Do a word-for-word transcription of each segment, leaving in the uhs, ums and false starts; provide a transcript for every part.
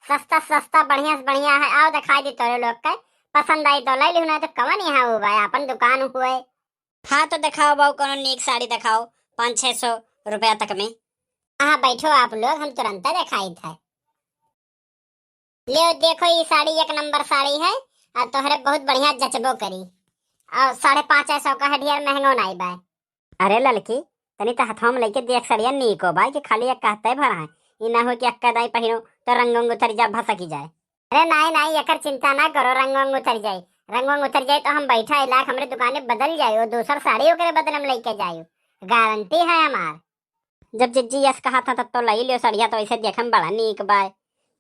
सस्ता से सस्ता, बढ़िया से बढ़िया है। आओ, देखाई दी तोरे लोग के, पसंद आई तो लइ लिहु, नाहीं तो कवन यहाँ हुआ है, अपन दुकान हुए। हाँ, तो देखाओ बाऊ, कौनो नीक साड़ी देखाओ, पाँच छः सौ रुपया तक में। हाँ, बैठो आप लोग, हम तुरंते देखाइत है। ले देखो, ई साड़ी एक नंबर साड़ी है, और तोहरे बहुत बढ़िया जचबो करी। और साढ़े पाँच सौ का है, ढेर महंगो नाई बा। अरे ललकी, तनी त हथवा में लेके देख, सड़िया नीको बा कि खाली एक कहते भर है। ई ना हो कि अक्का दाई पहिरो तो रंग उंग उतर जा, भसकी जाए। अरे नाई नाई, एकर चिंता ना करो, रंग उंग उतर जाए। रंग उंग उतर जाए तो हम बैठा इलाक हमरे दुकाने बदल जाए, वो दूसर साड़ी ओकरे बदले में लेके जाए, गारंटी है हमार। जब जिज्जी यस कहा था तब तो लई लियो सड़िया, तो ऐसे देखे में बड़ा नीक बा,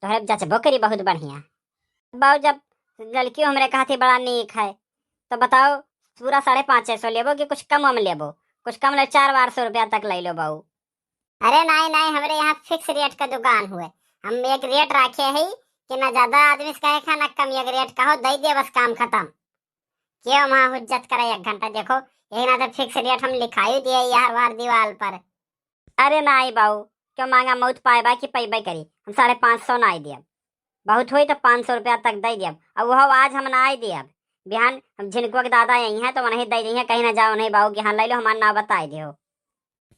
तोहरे जचबो करी बहुत बढ़िया। बाऊ, जब लड़कियों हमरे कहा थी बड़ा नीक है, तो बताओ, पूरा साढ़े पाँच सौ लेबो कि कुछ कम में लेबो? कुछ कम ले, चार बार सौ रुपया तक ले लो बाऊ। अरे नाई नाई, हमरे यहाँ फिक्स रेट का दुकान हुए, हम एक रेट रखे है कि ना ज्यादा आदमी से कहे का ना कम, एक रेट कहो, दे दे, बस काम खत्म। क्यों वहाँ हुज्जत करे एक घंटा? देखो, यही ना तो फिक्स रेट हम लिखाई दिए यार बार दीवाल पर। अरे नाई बाऊ, क्यों महंगा मौत पाए बा कि पैबे करी, हम साढ़े पाँच सौ नाई दियब, बहुत होई तो पाँच सौ रुपया तक दे दियब। अब वह आज हम नाई दियब, बिहान हम झिनकुआ के दादा यही हैं तो वहीं दे दी हैं, कहीं ना जाओ नहीं बाऊ कि हाँ ले लो, हमार नाव बताए दियो।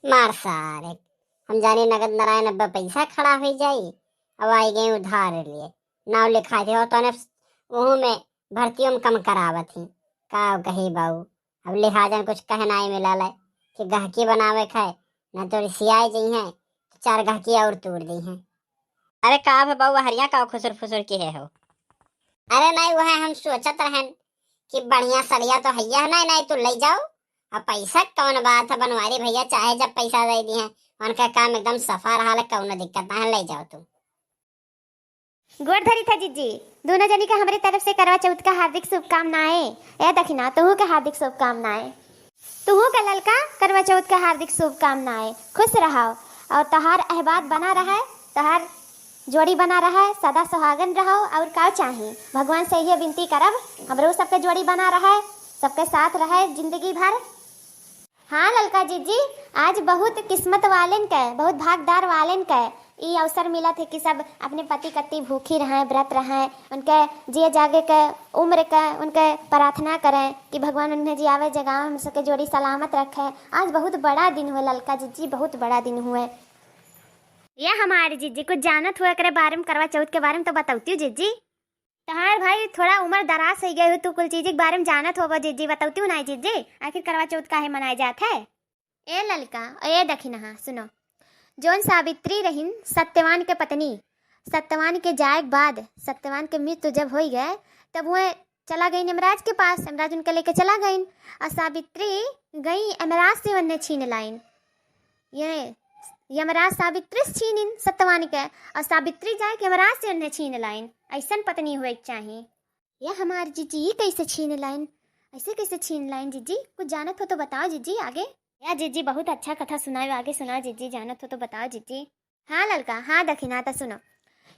मार सारे, हम जाने नगद नारायण अब्बा पैसा खड़ा हो जाई, अब आई गए उधार लिए, नाव लिखा दे हो तो ने वहू में भर्तियों में कम करावत ही। का कही बाऊ, अब लिहाजन कुछ कहना ही मिला ले कि गहकी बनावे खाए, न तो रिसियाए जई हैं तो चार गहकी और तोड़ दी हैं। अरे का भे बाऊ, हरिया का खुसुर फुसुर के है हो? अरे नहीं, वह हम सोचत रहन कि बढ़िया सड़िया तो हैया है, नहीं नहीं, तू ले जाओ। अब पैसा कौन बात है, बनवारी भैया चाहे जब पैसा दे दी हैं, उनका काम एकदम सफा रहा ले, कौनो दिक्कत ना है, ले जाओ तू। गोड़ धरी था जिज्जी, दोनों जनी का हमरे तरफ से करवा चौथ का हार्दिक शुभकामनाएं। ए दखिना, तुहू के हार्दिक शुभकामनाएं। तुहू के ललका करवा चौथ का हार्दिक शुभकामनाएं। खुश रहो और तोहार अहबात बना रहे, तोहार जोड़ी बना रहे, सदा सुहागन रहो। और का चाही, भगवान से ये विनती करब, हमरो सबके जोड़ी बना रहे, सबके साथ रहे जिंदगी भर। हाँ ललका जिज्जी, आज बहुत किस्मत वालेन के, बहुत भागदार वालेन के ई अवसर मिलत है कि सब अपने पति कत्ती भूखी रहें, व्रत रहें, उनके जिए जागे के उम्र के उनके प्रार्थना करें कि भगवान उन्हें जियावे जगावे, हम सबके जोड़ी सलामत रखे। आज बहुत बड़ा दिन हुए ललका जिज्जी, बहुत बड़ा दिन हुए। ये हमारी जिज्जी कुछ जानत हुए एकरे बारे में, करवा चौथ के बारे में तो बतौती हूँ जिज्जी। तहार भाई थोड़ा उम्र दराज हो गए हो, तू कुल चीज के बारे में जानत होबो जिज्जी, बतौती हूँ ना जिज्जी, आखिर करवा चौथ काहे मनाए जात है? ए ललका, ए दखिनहा, सुनो। जौन सावित्री रहिन सत्यवान के पत्नी, सत्यवान के जाए के बाद, सत्यवान के मृत्यु जब होई गए, तब वह चला गई यमराज के पास, यमराज उनके लेके चला गईन। और सावित्री गई यमराज से उन्हें छीन लाइन। ये यमराज सावित्री से छीनिन सत्यवान के, और सावित्री जाए के यमराज से उन्हें छीन लाइन। ऐसन पत्नी हुए के चाही। या हमार जिज्जी, ई कैसे छीन लाइन? ऐसे कैसे छीन लाइन जिज्जी? कुछ जानत हो तो बताओ जिज्जी आगे। या जिज्जी, बहुत अच्छा कथा सुनायो, आगे सुनाओ जिज्जी, जानत हो तो बताओ जिज्जी। हाँ ललका, हाँ दखिना, त सुनो।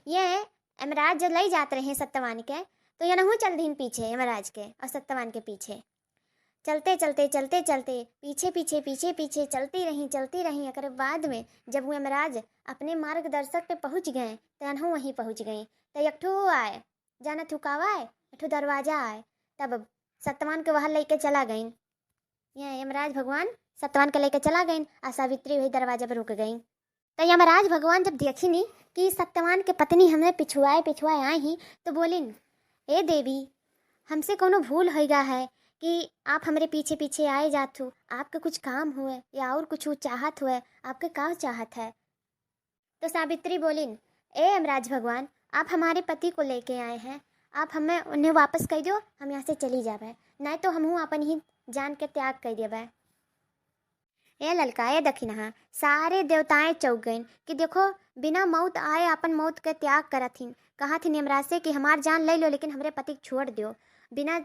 ये यमराज जो लई जात रहे सत्यवान के, तो यनहू चल दीन पीछे यमराज के और सत्यवान के पीछे। चलते चलते चलते चलते पीछे पीछे पीछे पीछे चलती रही, चलती रही। एकरे बाद में जब वो यमराज अपने मार्गदर्शक पे पहुँच गए, तो यनहू वहीं पहुँच गई। तो एक ठो आए, जानत हूँ का आए, एक ठो दरवाजा आए। तब सत्यवान के वहाँ लेके चला गईन। ये यमराज भगवान सत्यवान के लेके चला गईन, आ सावित्री वही दरवाजा पर रुक गई। तो यमराज भगवान जब देखिनी कि सत्यवान के पत्नी हमें पिछुआए पिछुआए आई ही, तो बोलिन, "ए देवी, हमसे कोनो भूल हो गया है कि आप हमरे पीछे पीछे आए जात हो, आपके कुछ काम हुए या और कुछ चाहत हुए, आपके का चाहत है?" तो सावित्री बोलिन, "ए यमराज भगवान, आप हमारे पति को लेके आए हैं, आप हमें उन्हें वापस कर दो, हम यहाँ से चली जावे, नहीं तो हमहू अपन ही जान के त्याग कर देवे।" ए ललका, ए दखिनहा, सारे देवताएं चौंक गईन कि देखो, बिना मौत आए अपन मौत के त्याग करत हिन। कहत हिन यमराज से कि हमार जान ले लो, लेकिन हमरे पति के छोड़ दो। बिना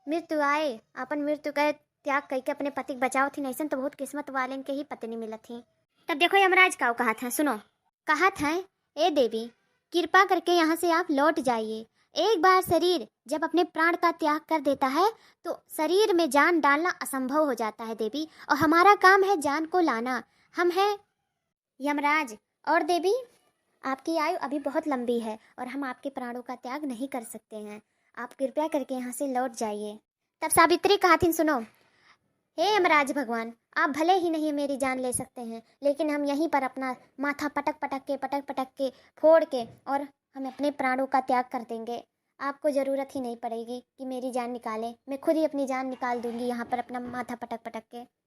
मृत्यु आए अपन मृत्यु के त्याग करके अपने पति के बचावत हिन। ऐसन तो बहुत किस्मत वालेन के ही पत्नी मिलत ही। तब देखो यमराज का कहत हैं, सुनो। कहत हैं, "ए देवी, कृपा करके यहाँ से आप लौट जाइए। एक बार शरीर जब अपने प्राण का त्याग कर देता है, तो शरीर में जान डालना असंभव हो जाता है देवी, और हमारा काम है जान को लाना। हम हैं यमराज, और देवी, आपकी आयु अभी बहुत लंबी है और हम आपके प्राणों का त्याग नहीं कर सकते हैं। आप कृपया करके यहाँ से लौट जाइए। तब सावित्री कहथिन, सुनो, हे यमराज भगवान, आप भले ही नहीं मेरी जान ले सकते हैं, लेकिन हम यहीं पर अपना माथा पटक पटक के, पटक पटक के, फोड़ के, और हम अपने प्राणों का त्याग कर देंगे। आपको ज़रूरत ही नहीं पड़ेगी कि मेरी जान निकालें, मैं खुद ही अपनी जान निकाल दूंगी यहाँ पर अपना माथा पटक पटक के।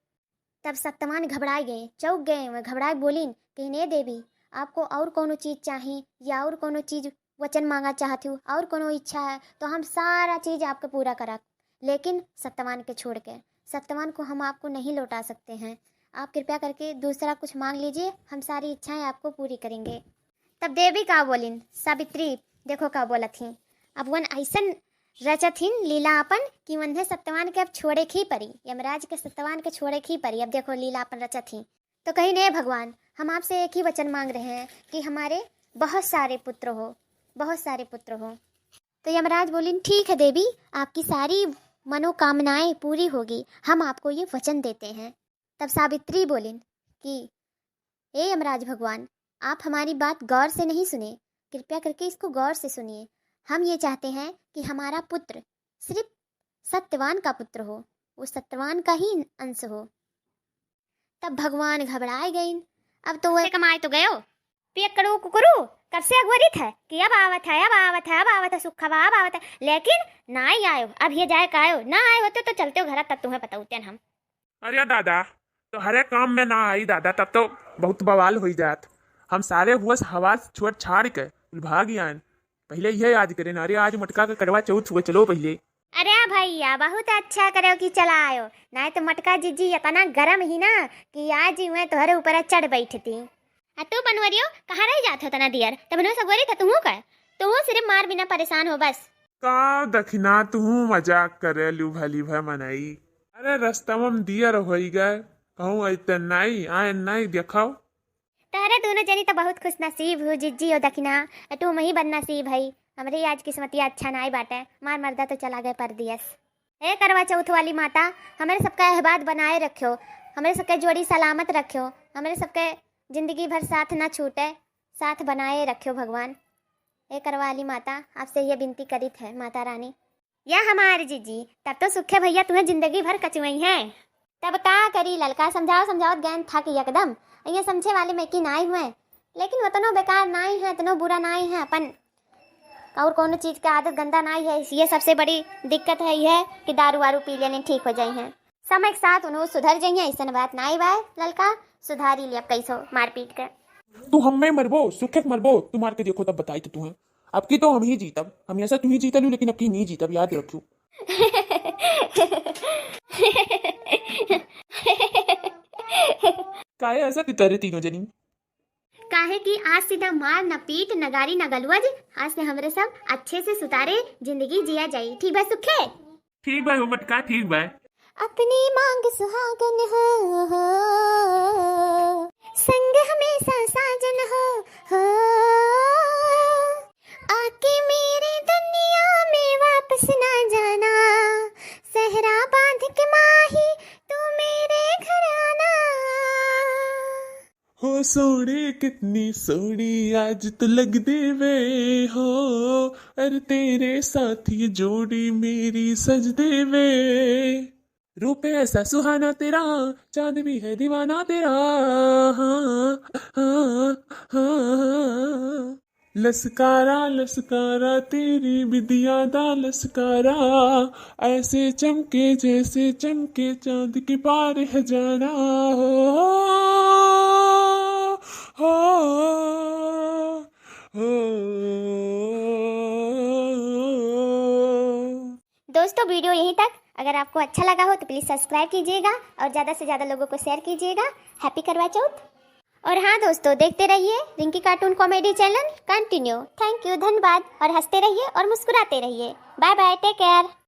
तब सत्यवान घबराए गए, चौंक गए, वह घबराए बोलिन कि, "हे देवी, आपको और कोनो चीज चाही या और कोनो चीज वचन मांगा चाहत हो, और कोनो इच्छा है तो हम सारा चीज आपके पूरा करब, लेकिन सत्यवान के छोड़ के, सत्यवान को हम आपको नहीं लौटा सकते हैं। आप कृपया करके दूसरा कुछ मांग लीजिए, हम सारी इच्छाएं आपको पूरी करेंगे।" तब देवी का बोलिन, सावित्री, देखो का बोलत ही, अब वन ऐसन रचत हिन लीला आपन कि वन्हे सत्यवान के अब छोड़े ही परी, यमराज के सत्यवान के छोड़े ही परी। अब देखो लीला आपन रचत ही। तो कहिन, "हे भगवान, हम आपसे एक ही वचन मांग रहे हैं कि हमारे बहुत सारे पुत्र हो, बहुत सारे पुत्र हो।" तो यमराज बोलिन, "ठीक है देवी, आपकी सारी मनोकामनाएं पूरी होगी, हम आपको ये वचन देते हैं।" तब सावित्री बोलिन कि, "हे यमराज भगवान, आप हमारी बात गौर से नहीं सुने, कृपया करके इसको गौर से सुनिए। हम ये चाहते हैं कि हमारा पुत्र सिर्फ सत्यवान का पुत्र हो, वो सत्यवान का ही अंश हो।" तब भगवान घबराए गइन। अब तो वो कमाए तो गयो, पियक्कड़ू कुकुरू, कब से अगोरित है कि अब आवत है, अब आवत है, अब आवत है, सुखवा अब आवत है, लेकिन नाई आयो। अब ये जाए का आयो, ना आए होते तो चलते हो घर, तब तुम्हें बताउते हम। अरे दादा, तोहरे काम में ना आई दादा, तब तो बहुत बवाल होई जात। हम सारे हुवस हवास छोड़ छाड़ के कुल भाग आयन। पहिले यह याद करेन, अरे आज मटका के करवा चौथ हुआ, चलो पहिले। अरे भैया, बहुत अच्छा करेव कि चला आयो, नाहीं तो मटका जिज्जी इतना गरम ही ना कि आज ही मैं तोहरे ऊपर चढ़ बैठती। आ तू बनवरियो, कहाँ रह जात हो तना दियर? तब नो सगोरी था तुहू का, तुहू सिर्फ मार बिना परेशान हो बस। का दखिना, तुहू मजाक करेलू भली भय मनई। अरे रस्तवा में दियर होई गए, कहूँ अइतन नाई, आयन नाई, देखाओ। तहरे दोनों जनी तो बहुत खुश नसीब हो जिज्जी हो दखिना, आ तू मही बदनसीब है। हमरे आज किस्मतिया अच्छा नाई बाटे, मार मर्दा तो चला गए परदेस। ए करवा चौथ वाली माता, हमरे सबका एहबाद बनाए रख्यो, हमरे सबके जोड़ी सलामत रख्यो, हमरे सबके जिंदगी भर साथ ना छूटे, साथ बनाए रख्यो भगवान। ए करवा वाली माता, आपसे ये विनती करित है माता रानी। या हमार जिज्जी, तब तो सुखे भैया तुम्हें जिंदगी भर कचुई हैं। तब का करी ललका, समझाओ समझाओ गैन थक एकदम। ये समझे वाले में की नाई हुए, लेकिन उतनो बेकार नाई है, इतनो बुरा नाई है अपन, और कोनो चीज का आदत गंदा नाई है। ये सबसे बड़ी दिक्कत है यह कि दारू वारू पी लेने ठीक हो जाई हैं। समय के साथ उन्हों सुधर जाइए, ऐसन बात नाई बाय ललका, सुधारी लिया कैसो मारपीट के। तू हमें मरबो, सुखे के मरबो, तू मार के देखो तब बताई तो तू है। अब की तो हम ही जीतब, हमेशा तू ही जीतलू, लेकिन अब की नहीं जीतब, याद रखू। काहे ऐसा तितरे तीनों जनी? काहे कि आज से ना मार, ना पीट, ना गारी, ना गलवज, आज से हमरे सब अच्छे से सुतारे जिंदगी जिया जाई। ठीक बा सुखे? ठीक बा हो मटका, ठीक बा। अपनी मांग सुहागन हो, हो, संग हमेशा साजन हो, हो, आके मेरी दुनिया में वापस ना जाना, सहरा बांध के माही तू मेरे घर आना। हो सोहणे कितनी सोहणी आज तो लगदे वे हो, अरे तेरे साथ ये जोड़ी मेरी सजदे वे। रूप ऐसा सुहाना तेरा, चांद भी है दीवाना तेरा। हाँ, हाँ, हाँ। लसकारा, लसकारा, तेरी बिदिया दा लसकारा, ऐसे चमके जैसे चमके चांद के पार हजारा। हो, हो, हो। दोस्तों, video यहीं तक। अगर आपको अच्छा लगा हो तो please subscribe कीजिएगा और ज़्यादा से ज़्यादा लोगों को share कीजिएगा। Happy करवा चौथ। और हाँ दोस्तों, देखते रहिए रिंकी cartoon comedy channel continue। Thank you, धन्यवाद, और हंसते रहिए और मुस्कुराते रहिए। Bye bye, take care।